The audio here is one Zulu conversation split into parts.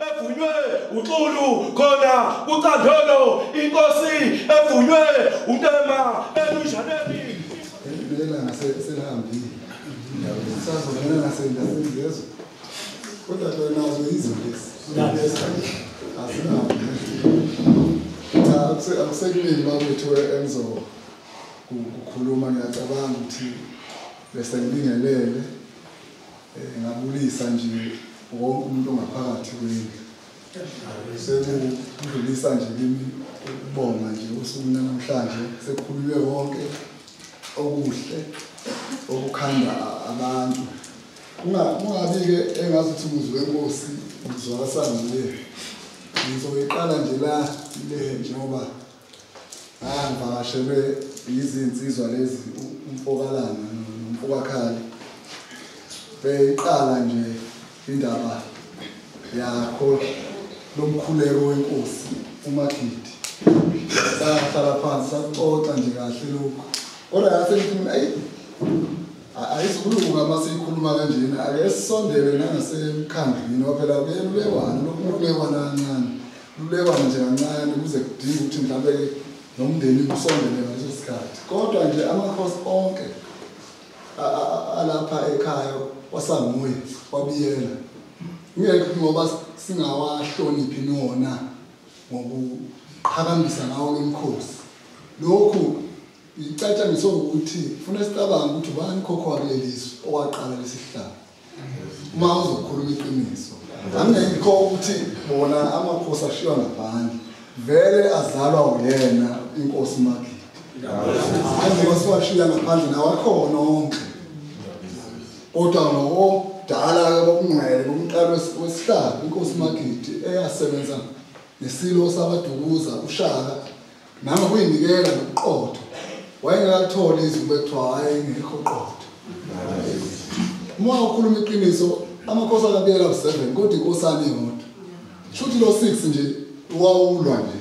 Evunywe uXulu khona kuCandolo inkosi evunywe uNtema elushaneni. Ilanga selihambile. Sazongena nasendaweni lezo. Kodwa ke nazo yizo lezi. Asinabo. Cha akusekumini bakwethu enzo kukhuluma ngiyacabanga ukuthi bese ngibingelele ngabulisa nje wonke umuntu ongaphakathi kwendlu. Sekudlulisa nje kimi ukubonga nje usuku namhlanje sekukhulunywe konke okuhle okukhanda abantu. Kungabi-ke engazuthi umuzi wenkosi uzwakasangile. Ngizoyiqala nje la le njengoba ngivakashelwe izinsizwa lezi umfokalana nomfokakhali. Beyiqala nje indaba yakho lomkhuleko wenkosi uMagidi. Sahlala phansi saxoxa nje kahle lokho. Kodwa yase ngithi mina ayi ayizukulunga uma siyikhuluma kanjena ake sisondele nangasemkhandlwini ngoba phela kuyelulekwana lokhu kululekwana kancane. Lulekwana nje kancane kuze kudinge ukuthi mhlawumbe nomndeni usondele ngaleso sikhathi. Kodwa nje amakhosi onke alapha ekhaya wasanguye wabiyela. Ngeke ngoba singawahloniphi nona ngokuqhakambisa ngawo lomkhosi. Lokhu icatshangiswa ukuthi funa sicabanga ukuthi ubani khokho wakulelizwe owaqala lesihlalo. Uma uzokhuluma iqiniso, angekho ukuthi bona amakhosi ashiywa ngaphandle. Vele azalwa uyena inkosi Magidi. Angeke siwashiya ngaphandle nawakhona onke. Kodwa ngokudala bokungcwele bomqalo wesihlalo inkosi Magidi eyasebenza nesilo sabadukuza uShaka nangokuyinikela nobuqotho. Wayengakathola izwi bekuthiwa hayi ngekho qotho. Uma ukhuluma iqiniso amakhosi akabiyela u7 kodwa inkosana iyodwa. Shuthi lo 6 nje wawulwa nje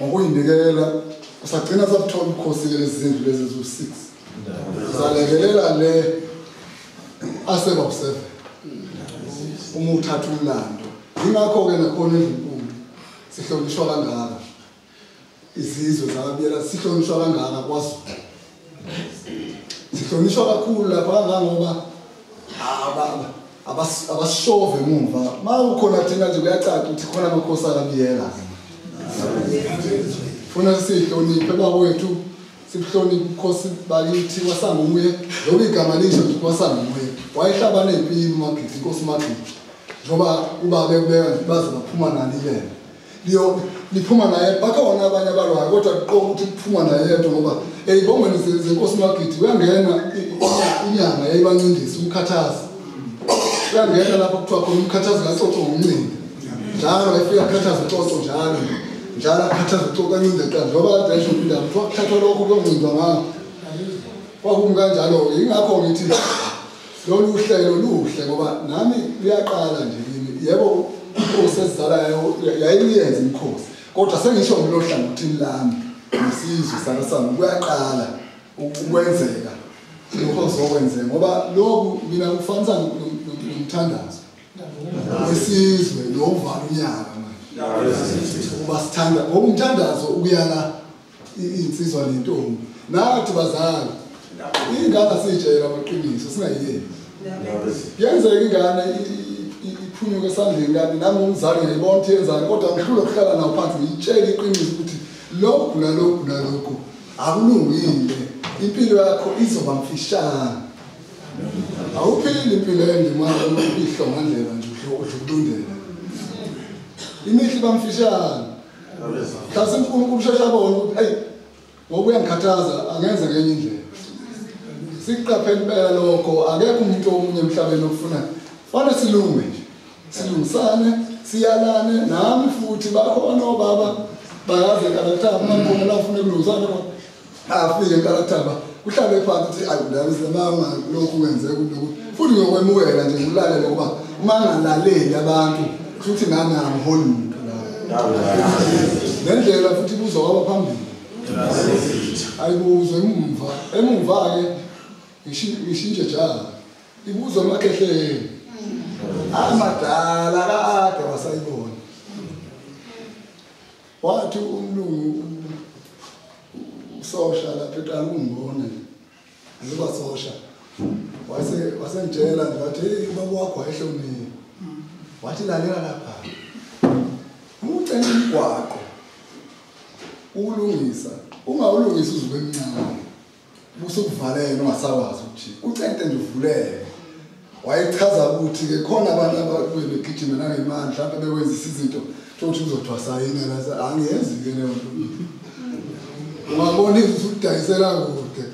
ngokuyinikela usagcina sabuthola ubukhosi lezi zindlu lezi zu6. Zalekelela le aseba u7. Uma uthatha umlando. Ingakho ke nakhona endlunkulu sihlonishwa kangaka. Izizwe zakabiyela sihlonishwa kangaka kwaZulu. Sihlonishwa kakhulu lapha kangangoba abasishove emuva. Ma ukhona thina nje kuyacaca ukuthi khona amakhosi akabiyela. Funa sihloniphe bakwethu, sihloniphe ubukhosi bakithi wasanguye, ngoba igama lisho nje wasanguye. Wayehlabana empini uMagidi, inkosi Magidi. Njengoba ubaba ekubeka nje baze baphuma nani lena. Liyo liphuma naye bakhona abanye abalwayo kodwa kuqoka ukuthi kuphuma naye yedwa ngoba eyibongweni zenkosi Magidi uyangena inyanga yayibancindisa umkhathazi. Uyangena lapho kuthiwa khona umkhathazi kaCoco ngomncindi. Njalo efika khathaza uCoco njalo. Njalo akhathaza uCoco ancinde qala njengoba kade esho indaba kuthiwa kuthathwa lokho kuyoncindwa ngakho. Kwakumi kanjalo ingakho ngithi lolu hlelo luhle ngoba nami luyaqala nje kimi. Yebo inkosi ezizalayo yayiyenza imikhosi kodwa sengisho ngilohlangothini lami nesizwe sakasami kuyaqala ukwenzeka lokho kuzokwenzeka ngoba lokhu mina kufanisa nomthandazo wesizwe lo uvala unyaka manje ukuba sithanda ngoba umthandazo ukuyala insizwa nentombi nathi bazali ingane asiyitshela amaqiniso singayiyeki. Kuyenzeka ingane iphunyuke esandleni kanti nami umzali ngiyayibona ukuthi yenzani kodwa ngihlulwe ukuhlala nawo phansi ngiyitshele iqiniso ukuthi lokhu nalokhu nalokhu akulungile, impilo yakho izoba mfishane. Awuphili impilo ende uma ihlongandlela nje udlulundela. Imihla iba mfishane. Mhlawumbe uNkulunkulu usheshe abone ukuthi ayi ngoba uyangikhathaza angenze ngenye indlela. Siqaphele impela lokho, akekho umuntu omunye emhlabeni okufuna fanele silunge nje. Silungisane, siyalane nami futhi bakhona obaba bayazi eNkalathaba uma khona la ufuna ukulungisana khona. Afike eNkalathaba kuhlale phansi uthi ayi ndabizile mama lokhu kwenzeka lokhu futhi ngiyokwemukela nje ngilalele ngoba uma ngingalaleli abantu futhi nami angiholi muntu la. Nendlela futhi ibuzwa kwabaphambili. Ayibuzwe emumva, emumva ke ngishintshe njalo. Ibuzwa emakhehleni. Amadala kade wasayibona. Wathi umlungu usosha lapha eqala ukungibona ngizoba sosha. Wasengitshela nje wathi hey ubaba wakho wayehlonipha. Wathi lalela lapha. Ucela umgwaqo ulungisa, ungawulungisa uze ube mncane. Usukuvalele ungasakwazi ukuthi ucente nje uvulele. Wayechaza ukuthi ke khona abantu ababuye begijima nangemali mhlawumbe bekwenzisa izinto thothi uzothiwa sayina la angiyenzi ke leyo nto. Ungabona usudayisela kude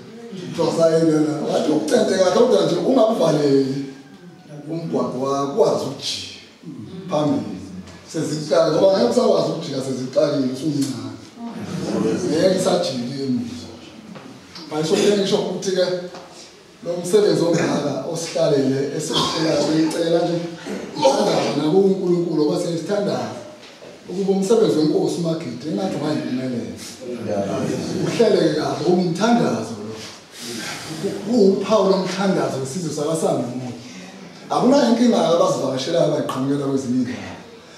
kuthiwa sayina la. Wathi ucente kahle kodwa nje ungavaleli umgwaqo wakho wazi ukujika phambili. Sezixaka ngoba ngeke usakwazi ukujika sezixakile usumncane. Ngeke isajike emuva. Manje ngisho ukuthi ke lo msebenzi ongaka osihlalele esihlelayo siyicela nje ithandaza nakuNkulunkulu ngoba siyisithandaza ukuba umsebenzi wenkosi uMagidi engathi ungayimpumelelo. Uhleleke kahle umthandazo lo. Kuwuphawu lomthandazo wesizwe sakwaSanguye. Akunayo inkinga abazivakashelayo abayiqhamukela kwezinye indawo.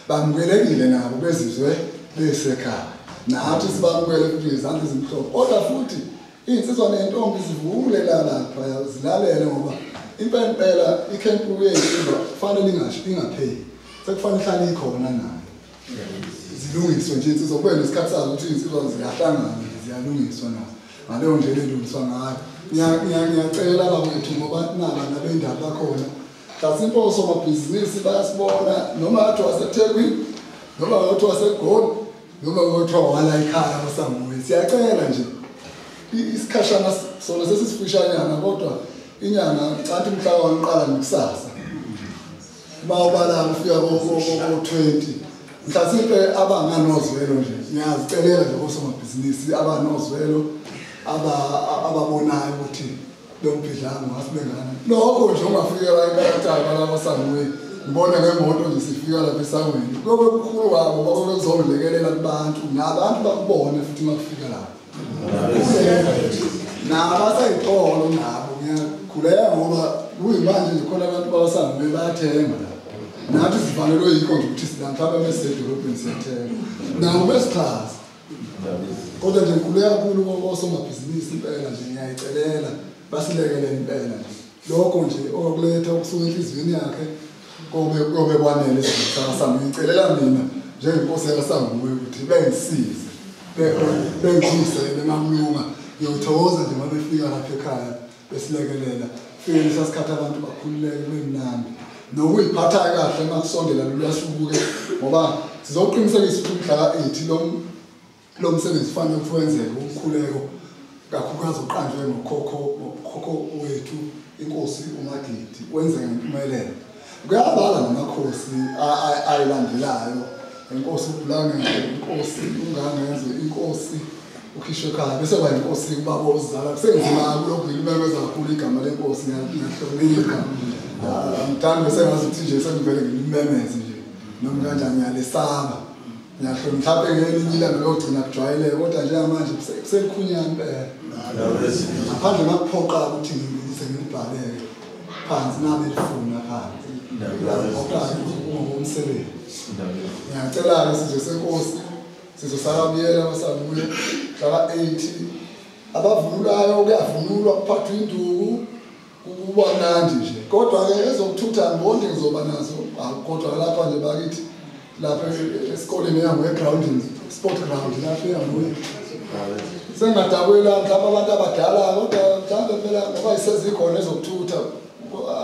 Bamukelekile nabo bezizwe besekhaya. Nathi sibamukele futhi ngezandla ezimhlophe. Kodwa futhi iy'nsizwa ney'ntombi zivule lapha zilalele ngoba impela ikhempu yey'nsizwa kufanele ingapheli. Sekufanele ihlale ikhona nayo. Zilungiswe nje iy'nsizwa kube nesikhathi sazo ukuthi iy'nsizwa ziyahlangana ziyalungiswa nazo. Ngaleyo ndlela elungiswa ngayo. Ngiyacela bakwethu ngoba naba nabendaba bakhona. Mhlasimpe osomabhizinisi bayasibona noma kuthiwa waseThekwini noma kuthiwa waseGoli noma kuthiwa wala ekhaya kwaSanguye. Siyacela nje isikhashana sona sesisifishanyana kodwa inyanga cathi mhla waqala ngekusasa. Bawubala ufika ko-20. Mhlasimpe abanganozwelo nje ngiyazicelela nje osomabhizinisi abanozwelo ababonayo ukuthi lo mbhidlango asibengana. Lokho nje ungafika la enkantolo labaSanguye ngibona ngemoto nje sifika lapha esangweni. Kuyobe kukhulu kwabo babe bezongilekelela kubantu nabantu bakubone futhi makufika lapha. Nabasayitolo nabo ngiyakhuleka ngoba kuyimanje nje khona abantu bawaSanguye bayathenga la. Nathi sifanelwe yikho nje ukuthi sila mhlawumbe besedolobheni siyathenga. Nabo besixhasa. Kodwa nje ngikhuleka kakhulu kosomabhizinisi impela nje ngiyayicelela basilekelele impela nje. Lokho nje okuletha okusuka enhliziyweni yakhe kobe kwanele sisasami. Ngicelela mina njengenkosi yakaSanguye ukuthi bengisize. Bengise bemamlunga ngiyothokoza nje uma befika lapha ekhaya besilekelela. Fike lesasikhathi abantu bakhululeke bemnandi. Nokuyiphatha kahle makusondela lolasuku-ke ngoba sizoqinisekisa ukuthi umhla ka-8 lo msebenzi ufanele ukuthi wenzeke umkhuleko kakhulukazi uqanjwe ngokhokho wethu inkosi uMagidi wenzeke ngempumelelo. Kuyabala namakhosi ayilandelayo inkosi uBulangezwe, inkosi uNgangezwe, inkosi ukhishwe ekhaya bese kuba inkosi kubaba ozala. Kusenzima kulokhu ngilimemeza kakhulu igama lenkosi ngiyahlonipha. Angithandi bese ngazi ukuthi nje sengivele ngilimemeze nje noma kanjani ngiyalesaba. Ngiyahlonipha mhlawumbe ngelinye ilanga logcina kujwayeleke kodwa njengamanje kuselikhunyana impela. Ngaphandle makuphoqa ukuthi ngise ngilibhaleke phansi nami elifuna phansi. Ngiyaphoqa ngokomsebenzi. Ngiyacela-ke sizwe senkosi sizwe sakabiyela kwaSanguye mhla ka-8 abavunulayo kuyavunulwa kuphathwa induku kuba mnandi nje. Kodwa-ke ezokuthutha angiboni ngizoba nazo kodwa lapha nje bakithi lapha esikoleni yangu egroundini sport ground lapha yangu sengadabuyela mhlawumbe abantu abadala kodwa mhlawumbe phela ngoba isezikhona ezokuthutha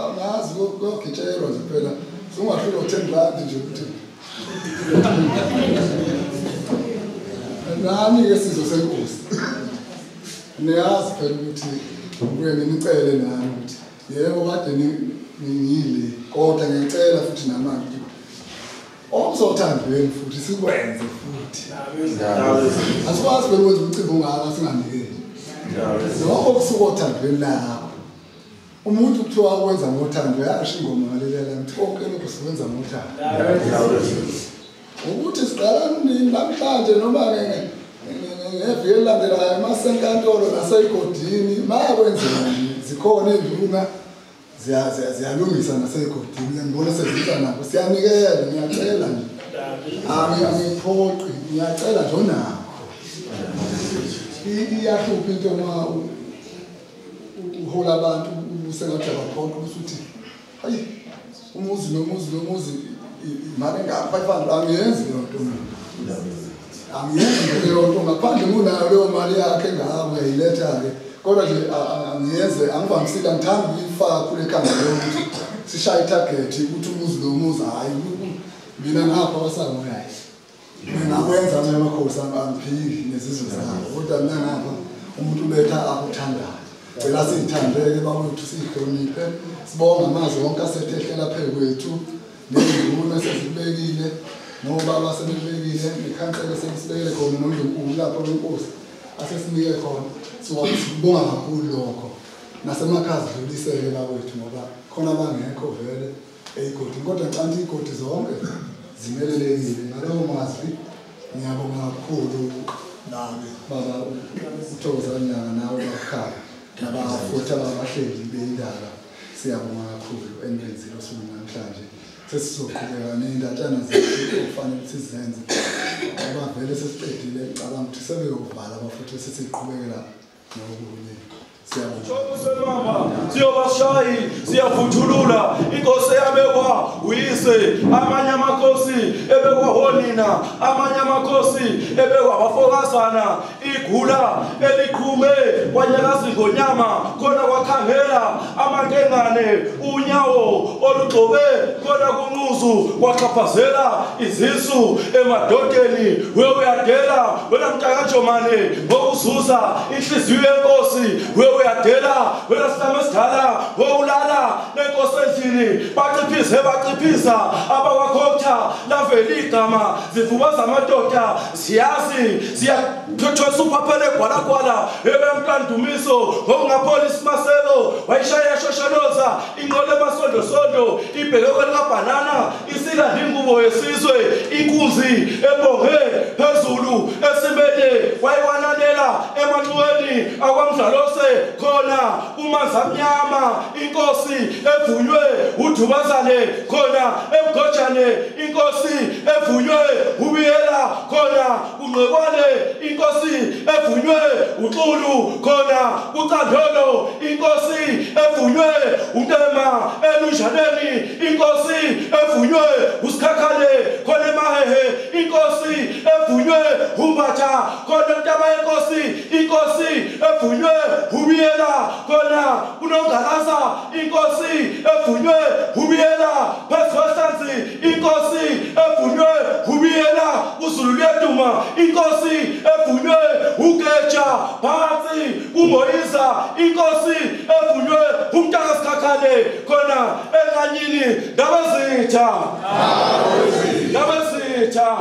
angazi kuyogitshelwa nje phela sungahlulwa u-10 rand nje ukuthi nani-ke sizwe senkosi niyazi phela ukuthi kuye nginicele nani ukuthi yebo kade ngiyile kodwa ngiyacela futhi namanje okuzothandweni futhi sikwenze futhi. Asikwazi phela ukwenza umcimbi ongaka singanikeli. Lokho kusuka othandweni lakho. Umuntu kuthiwa wenza ngothando uyasho ingoma ngalelela ngithi konke lokho sikwenza ngothando. Ukuthi siqala nini namhlanje noma ngeviki elilandelayo masenkantolo naseyigodini mayakwenzeka nje zikhona iy'nduna ziyalungisa naseyigodini ngibona sezitha nabo siyanikela ngiyacela nje. Angiphoqi Ngiyacela nje onakho. Iyahlupha into uma uhola abantu usengathi abaphoqa ukuthi hayi umuzi nomuzi nomuzi imali engaka 500 angiyenzi leyo nto mina. Angiyenzi leyo nto ngaphandle kunayo leyo mali yakhe engaka uyayiletha-ke. Kodwa nje angiyenze angivamisile angithandi ukuyifaka kule khanda leyo ukuthi sishaye itarget ukuthi umuzi nomuzi hhayi mina ngapha wasangoya hayi. Ngingakwenza mina amakhosi angiphiki nezizwe zabo kodwa mina ngapha umuntu uletha akuthandayo. Cela siyithandeke bakwethu siyihloniphe sibonge amazwi wonke asethe phezu kwethu nezinduna sezibekile nobaba sebebekile nekhansela selisibekele khona nondlunkulu lapho wenkosi asesinike khona. Sibonga kakhulu lokho nasemakhaya sidluliseke bakwethu ngoba khona abangekho vele eyigodini kodwa ngicabanga ukuthi iy'godi zonke zimelelekile. Ngaleyo mazwi ngiyabonga kakhulu nami baba uThokozani Nyanga nawe bakhaya nabafuthi abahleli beyindaba. Siyabonga kakhulu enibenzile osuku namhlanje. Sesizoqhubeka ney'ndatshana zethu okufanele ukuthi sizenze ngoba vele sesiqedile ngicabanga ukuthi sebeyovala abafuthi sesiqhubekela nokunye. Siyobashayi siyavuthulula inkosi eyabekwa uyise amanye amakhosi ebekwa honina amanye amakhosi ebekwa abafokazana igula eliqhume kwanyakaza ingonyama khona kwakhangela amankengane unyawo olugxobe khona kunquzu kwaxhaphazela izisu emadodeni we uyadela wena mntakajomane ngokuzuza inhliziyo yenkosi we uyadela wena sihlama esidala wowulala nenkosi endlini baciphise baciphisa abakwakhotha lavela igama zivuba zamadoda siyazi siyaphethwesa uphaphele gwalagwala ebemkandumiso ngokungapholi isimaselo wayishaya yashosholoza inqola emasondosondo ibheke kwelikabhanana isilanda ingubo yesizwe inkunzi ebonge phezulu esimene wayiwananela emanxiweni akwamdlalose khona kumanzamnyama inkosi evunywe uDubazane khona emgojane inkosi evunywe uBiyela khona uNgqekwane inkosi evunywe uXulu khona uCandolo inkosi evunywe uNtema elunjaneni inkosi evunywe uSikhakhane khona emahehe inkosi evunywe uMbatha khona ntaba yenkosi inkosi evunywe uBiyela khona uNongalaza inkosi evunywe uBiyela phezu kwehlanzi inkosi evunywe uBiyela uZulu luyaduma inkosi evunywe uGeja phansi kuMoyiza inkosi evunywe umntakaSikhakhane khona enkanyini ndabezitha ndabezitha.